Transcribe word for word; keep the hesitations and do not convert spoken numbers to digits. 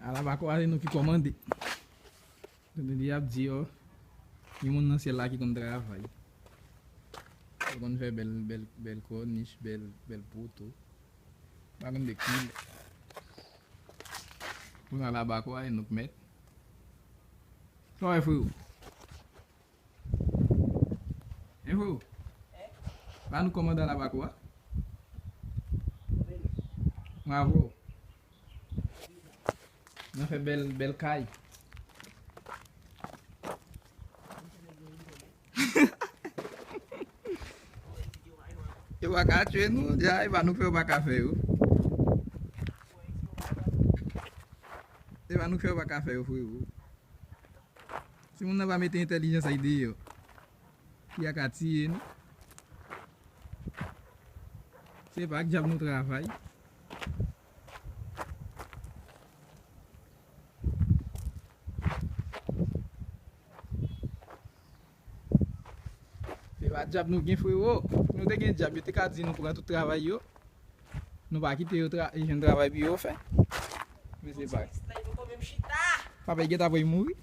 Alabako a se nou ki kòmande. Tande li ap di yo, gen moun nan syèl la ki konn travay. Yo konn fè bèl, bèl, bèl kònich, bèl, bèl poto. Pa konn de kilè. Pou Alabako a, e nou k mèt. Sa w wè, freo? E freo? Ba nou kòmande Alabako a. Bravo. N a fè bèl, bèl kay. Yo pa ka tchwe nou, dja, e pa nou k fè yo pa ka fè yo. E pa nou k fè yo pa ka fè yo, freo. Si moun nan pa mete entèlijans ay deyò, li a ka tiye nou. Se pa ak dyab nou travay. Se pa dyab nou gen, freo. Si nou te gen dyab, yo te ka di nou pran tout travay yo. Nou pa kite yo tra, jwenn travay pou yo fè. Men se pa. Papa, li gentan voye mouri.